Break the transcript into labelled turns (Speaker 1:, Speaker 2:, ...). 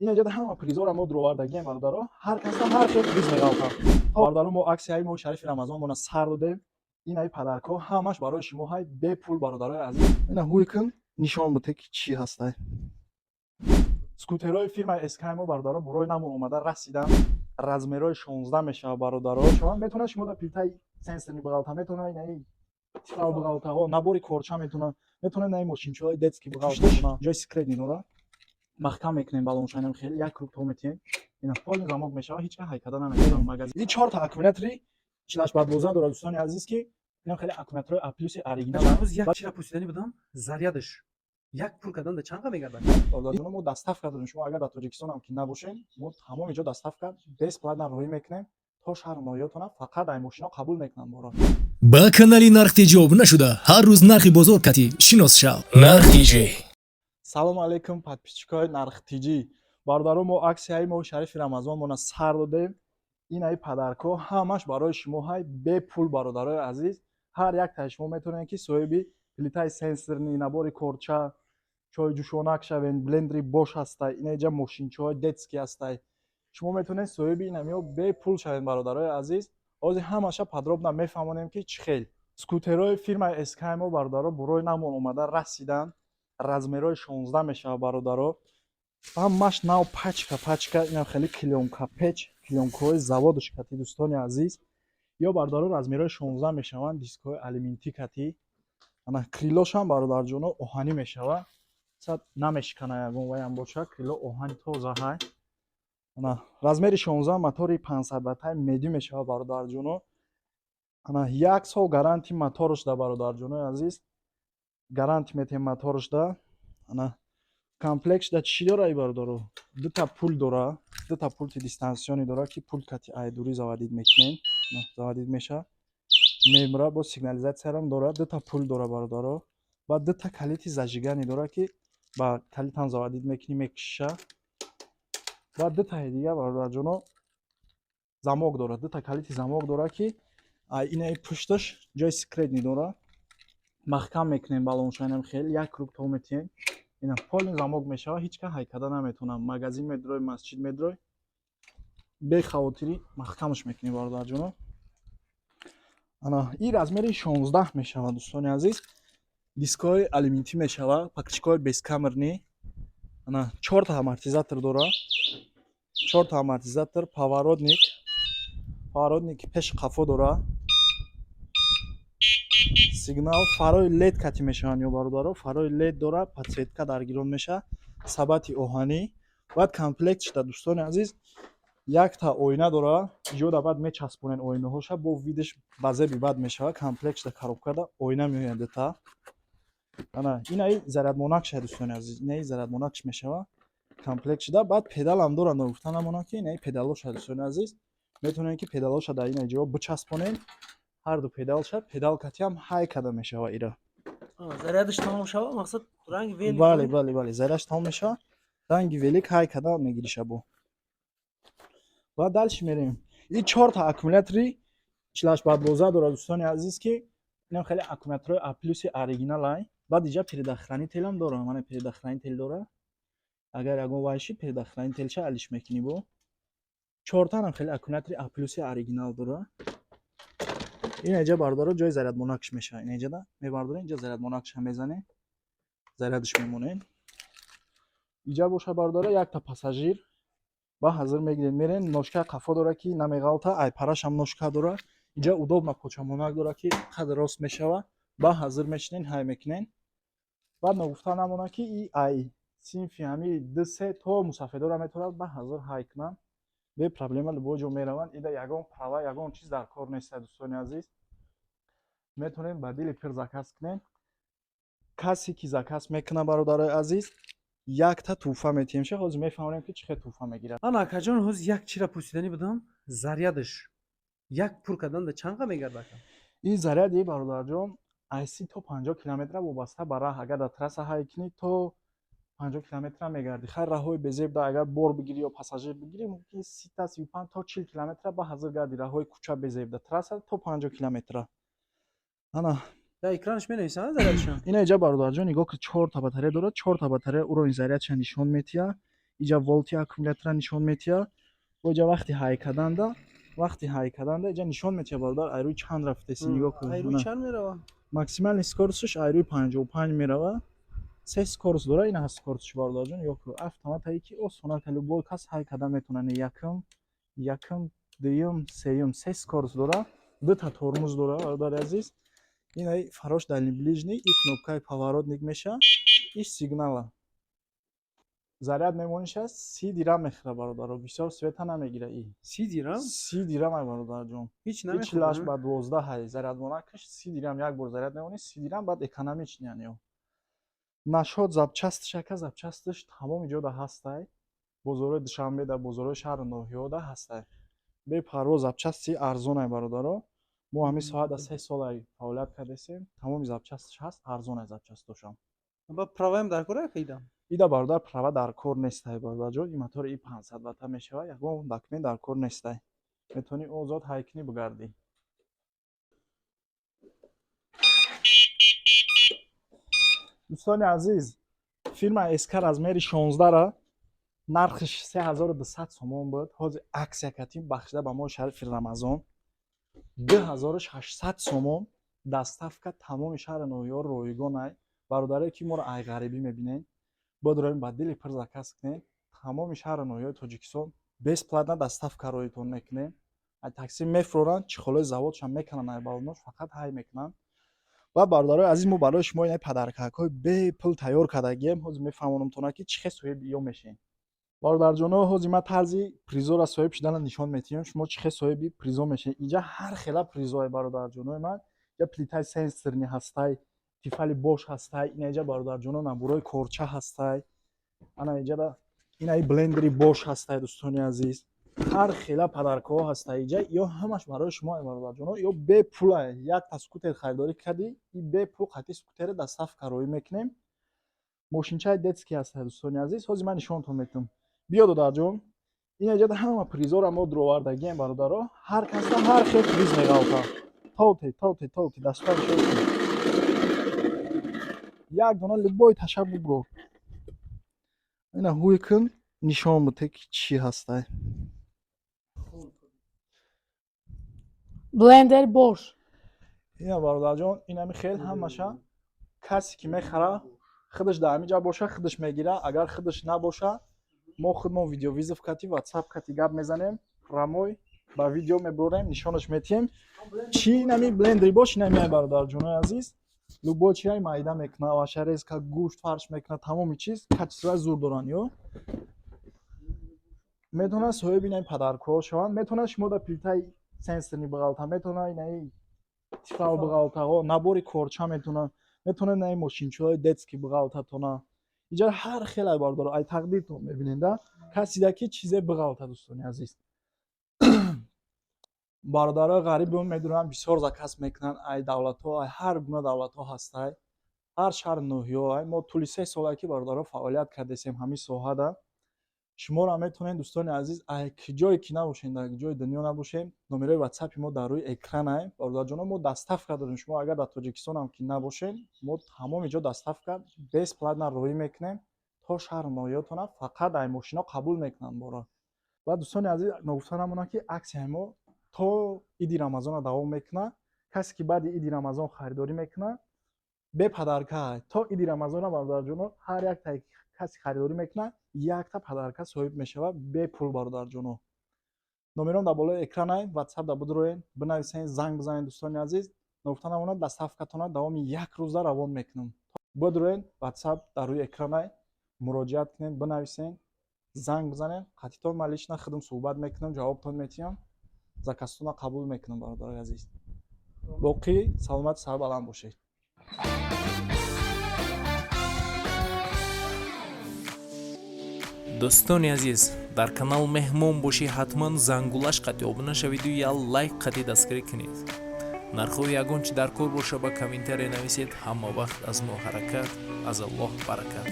Speaker 1: Ин ҷода ҳама призора мо дуровардагием, бародаро. Ҳар каса ҳар хел приз меғалтам. Бародаро, мо аксияи моҳи шарифи Рамазон мона сар додем. Инаи подаркҳо ҳамаш барои шумо ҳай, бепул, бародарои азиз. Ина ҳуй кун, нишон буте, ки чӣ ҳастай. Скутерҳои фирмаи СК мо, бародаро, бурои намон омада расидан. Размерҳои 16 мешавад, бародаро. Шумо метавонад, шумо дар плитаи сенсорный бағалта метавонад, инаи тифал бағалтаҳо, набори корча метавонад, инаи мошинчаҳои детский бағалта. Ҷои секретный дора, маҳкам мекунем балоншайнам, хеле як круг то метиҳем, ина полный замок мешавад, ҳеч кас ҳайкада наметавонад магазин. Ин чорта аккумулятори 48 ба 12 дорад, дӯстони азиз, ки инам хеле аккумуляторҳои А плюси оригинал.
Speaker 2: Ҳанӯз як чира пурсиданӣ будам: зарядаш як пур кардан да чанд қа мегардад?
Speaker 1: Бародарҷоно, мо доставка дорем. Шумо агар дар Тоҷикистонам ки набошем, мо тамоми ҷо доставка бесплатно роҳӣ мекунем то шаҳру ноҳиётона. Фақат ай мошино қабул мекунанд моро.
Speaker 3: Ба канали Нарх ТЖ обуна шуда, ҳар рӯз нархи бозор кати шинос шав. Нарх ТЖ.
Speaker 1: Салому алейкум, подписчикои Нарх ТЖ. Бародаро, мо аксияи моҳи шарифи Рамазон мона сар додем. Инаи подаркҳо ҳамаш барои шумо ҳай, бепул, бародарои азиз. Ҳар яктаи шумо метавонед, ки соҳиби плитаи сенсорный, набори корча, чойҷӯшонак шавен, блендери Бош ҳастай, инаиҷа мошинчаҳои детский ҳастай. Шумо метавонед соҳиби инамиҳо бепул шавед, бародарои азиз. Ҳозир ҳамаша подробно мефаҳмонем, ки чӣ хел. Скутерҳои фирмаи СК мо, бародаро, бурои намон омада расидан. Размерҳои 16 мешавад, бародаро, ҳамаш нав, пачка пачка. Инам хеле клеёнка печ, клеёнкаҳои заводаш кати, дӯстони азиз. Ё, бародаро, размерҳои 16 мешаванд, дискҳои алюминтӣ кати. Ана крылошам, бародарҷоно, оҳанӣ мешавад, сад намешикана, ягон ваям боша, крыло оҳани тоза ҳай. Ана размери 16, мотори 500 ваттай медӣ мешавад, бародарҷоно. Ана як сол гарантия моторш да, бародарҷонои азиз, гарантия метиҳем моторш да. Ана комплект да чӣ дора и, бародаро? Дута пульт дора, дута пульти дистанционный дора, ки пульт кати айдурӣ заводить мекунем, заводить меша, мемра, бо сигнализатсиярам дора. Дута пульт дора, бародаро. Баъд дута калити зажигание дора, ки ба калитам заводить мекунӣ, мекушиша. Баъд дутаи дига, бародарҷоно, замок дора, дута калити замок дора, ки инаи пушташ ҷои секретный дора, маҳкам мекунем балоншайнам, хеле як круг то метиҳем, ина полный замок мешавад, ҳеч кас ҳайкада наметавонад. Магазин медурой, масҷид медурой, бехавотирӣ маҳкамаш мекунем, бародарҷоно. Ана ин размери 16 мешавад, дӯстони азиз, дискҳои алюминтӣ мешавад, покрышкаҳои бескамерный. Ана чорта амортизатор дора, чорта амортизатор, поворотник, поворотники пеши қафо дора, сигнал, фарои лед кати мешаванд ё, бародаро, фарои лед дора, подсветка даргирон мешавад, сабати оҳанӣ. Баъд комплект шуда, дӯстони азиз, якта оина дора, иҷода баъд мечаспонен оинаҳоша, бо видаш ба зеби бад мешавад. Комплект шуда, коробкада оина меояд дута. Ана инаи зарядмонакша, дӯстони азиз, инаи зарядмонакш мешавад комплект шуда. Баъд педалам дора, ногуфта намонад, ки инаи педалоша, дӯстони азиз, метавонем, ки педалоша дар ина ҷо бичаспонем, ҳарду педалша, педал катиам ҳай када мешава ира.
Speaker 2: Зарядаш тамом шава, мақсад ранги велик?
Speaker 1: Бале, зарядаш тамом мешава, ранги велик ҳай када мегириша бо. Баъд дальше мерем. И чорта аккумулятори 48 ба 12 дора, дӯстони азиз, ки инам хеле аккумуляторҳои А плюси оригиналай. Баъд иҷа предохранителам дора, мана предохранитель дора, агар ягон вай шид, предохранителша алиш мекунӣ. Бо чортанам хеле аккумулятори А плюси оригинал дора. Ин иҷа, бародаро, ҷои зарядмонакш мешавад. Ин иҷада мебардорем, инҷа зарядмонакша мезанем, зарядаш мемонем. Иҷа боша, бародаро, якта пассажир ба ҳазир мегиред, мерен. Ножкаи қафо дора, ки намеғалта, ай парашам ножка дора. Инҷа удобно почамонак дора, ки қад рост мешава, ба ҳазир мешинен, ҳай мекунен. Баъд ногуфта намонад, ки и ай синфи ҳами ду се то мусафедора метавонад ба ҳазир ҳай кунанд, бе проблема любой ҷо мераванд. Ида ягон права, ягон чиз дар кор нест, дӯстони азиз, метавонем ба дили пир заказ кунем. Касе ки заказ мекунад, бародарои азиз, якта тӯҳфа метиҳем. Ша ҳозир мефаҳмонем, ки чӣ хел тӯҳфа мегирад.
Speaker 2: Ана, акаҷон, ҳозир як чира пурсиданӣ будам: зарядаш як пур кардан да чанд қа мегардад, ака?
Speaker 1: Ин заряди, бародарҷон, аз 30 то 50 километра, вобаста ба раҳ. Агар дар трасса ҳай кунӣ, то 50 километра мегардӣ. Хайр, раҳҳои безебда агар бор бигирӣ ё пассажир бигирӣ, мумкин 30-та, 35 то 40 километра ба ҳазир гардӣ. Раҳҳои кӯча безебда, трасса то 50 километра. Ана.
Speaker 2: Дар экранаш менависанд зарядашон?
Speaker 1: Ина иҷа, бародарҷон, нигоҳ ки, чорта батарея дорад, чорта батарея уровень зарядша нишон метиҳад. Иҷа волти аккумулятора нишон метиҳад. Бо иҷа вақти ҳай карданда иҷа нишон метиҳад, бародар, айрӯи чанд рафтеси, нигоҳ кун.
Speaker 2: Айрӯи чанд мерава?
Speaker 1: Максимальный скоростш айрӯи 55 мерава. Се скорость дора, ина ҳаст скоростш, бародарҷон, нигоҳ кун. Автоматае ки осона, любой кас ҳай карда метавона. Якум, дуюм, сеюм, се скорость дора, дута тормоз дора, бародари азиз. Инаи фарош дальний, ближний и кнопкаи поворотник меша и сигнала. Заряд мемониша, 30 дирам мехӯра, бародаро, бисёр света намегира и.
Speaker 2: 30 дирам?
Speaker 1: 30 дирам ай, бародарҷон.
Speaker 2: Ҳеч
Speaker 1: И
Speaker 2: намехӯра?
Speaker 1: 48 ба 12 ҳай зарядмонакаш, 30 дирам як бор заряд мемонӣ, 30 дирам, баъд экономичный яъне. Нашод запчастш, ака, запчастш тамоми ҷода ҳастай, бозорҳои Душанбеда, бозорҳои шаҳру ноҳияҳода ҳастай. Бепарво запчасти арзонай, бародаро. Мо ҳамин соҳата 3 солай фаъолият кардесем, тамоми запчастш ҳаст, арзонай запчастошам.
Speaker 2: Ба праваям дар кора кайдам?
Speaker 1: Ида, бародар, права дар кор нестай, бародарҷон. Ин мотори и 500 ватта мешавад, ягон документ дар кор нестай, метавонӣ озод ҳай кунӣ, бигардӣ. Дӯстони азиз, фирма СК размери 16-ра нархиш 3200 сомон буд, ҳозир аксия кардем, бахшида ба моҳи шарифи Рамазон, 2600 сомон. Доставка тамоми шаҳри ноҳияҳо ройгонай. Бародарое ки моро ай ғарибӣ мебинед, бодроем, ба дили пур заказ кунед, тамоми шаҳру ноҳияҳои Тоҷикистон бесплатно доставка роитон мекунем. Ай такси мефуроранд, чехолои заводшам мекунанд, ай балонош фақат ҳай мекунанд. Ва бародарои азиз, мо барои шумо ина подаркакҳои бепул тайёр кардагием. Ҳозир мефаҳмонамтона, ки чӣ хел соҳиби ё мешем. Бародарҷоно, ҳозир ман тарзи призора соҳиб шудана нишон метиҳам, шумо чӣ хел соҳиби призо мешед. Инҷа ҳар хела призое, бародарҷонои ман. Инҷа плитаи сенсорный ҳастай, Тефали Бош ҳастай, ина инҷа, бародарҷоно, наборои корча ҳастай, ана инҷа инаи блендери Бош ҳастай. Дӯстони азиз, ҳар хела подаркаҳо ҳастай инҷа. Ё ҳамаш барои шумо, бародарҷоно, ё бепула. Якта скутер харидорӣ кардӣ, и бепул қати скутера доставка роӣ мекунем. Мошинчаи детский ҳастай, дӯстони азиз. Ҳозир ман нишонтон метиҳам. Биё, додарҷон, ин инҷа ҳама призора мо дуровардагием, бародаро. Ҳар касда ҳар хел приз меғалта. Тоте, тоте, тоте, даста нишон. Як дона любой таша бубро, ина ҳуй кун, нишон бите, ки чӣ ҳастай.
Speaker 4: Блендер Бош.
Speaker 1: Ина, бародарҷон, инами хел ҳамаша касе ки мехара, худаш дар ҳамин ҷа боша, худаш мегира. Агар худаш набоша, мо худмон видеовызов кати, Ватсап кати гап мезанем, прямой ба видео мебурем, нишонаш метиҳем. Чӣ инами блендери Бош, инами, бародарҷонои азиз, любой чиай майда мекуна, ваша резка, гӯшт фарш мекуна, тамоми чиз качествои зур доранд. Ё метавонад соҳиби инаи подаркҳо шаванд, метавонад шумо дар плитаи сенсорный бағалта, метавонад инаи Тефал бағалтаҳо, набори корча метавонад инаи мошинчаҳои детский бағалтатона. Инҷа ҳар хелай, бародаро, ай тақдиртон мебинед, касида ки чизе бағалта. Дӯстони азиз, бародарои ғарибон медонанд, бисёр заказ мекунанд ай давлатҳо, ай ҳар гуна давлатҳо ҳастай, ҳар шаҳр, ноҳияҳо. Ай мо тӯли 3 солае ки, бародаро, фаъолият кардесем ҳамин соҳада. Шуморо метавонед, дӯстони азиз, ай ҷое ки набошем, дар ҷои дунё набошем, номерои Ватсапи мо дар рӯи экранай, бародарҷоно, мо доставка дорем. Шумо агар дар Тоҷикистонам ки набошед, мо тамоми ҷо доставка бесплатно роҳӣ мекунем то шаҳру ноҳиётона. Фақат ай мошино қабул мекунанд бора. Ва, дӯстони азиз, ногуфта намонад, ки аксияи мо то иди Рамазона давом мекунад. Касе ки баъди иди Рамазон харидорӣ мекунад, бе подарка то иди Рамазона, бародарҷоно, ҳар як касе харидорӣ мекунад, якта подарка соҳиб мешавад бепул. Бародарҷоно, номером дар болои экранай, Ватсап да бидроен, бинависен, занг бизанед. Дӯстони азиз, ногуфта намонад, доставкатона давоми як рӯза равон мекунам. Бидроен, Ватсап дар рӯи экранай, муроҷиат кунед, бинависен, занг бизанед. Қатитон ман лично худам суҳбат мекунам, ҷавобтон метиҳам, заказтона қабул мекунам. Бародари азиз, боқӣ саломату сарбаланд бошед.
Speaker 5: Дӯстони азиз, дар канал меҳмон бошӣ, ҳатман зангулаш қати обуна шавиду я лайк қати дастгирӣ кунед. Нархҳои ягон чи дар кор боша, ба комментария нависед. Ҳама вақт аз мо ҳаракат, аз Аллоҳ баракат.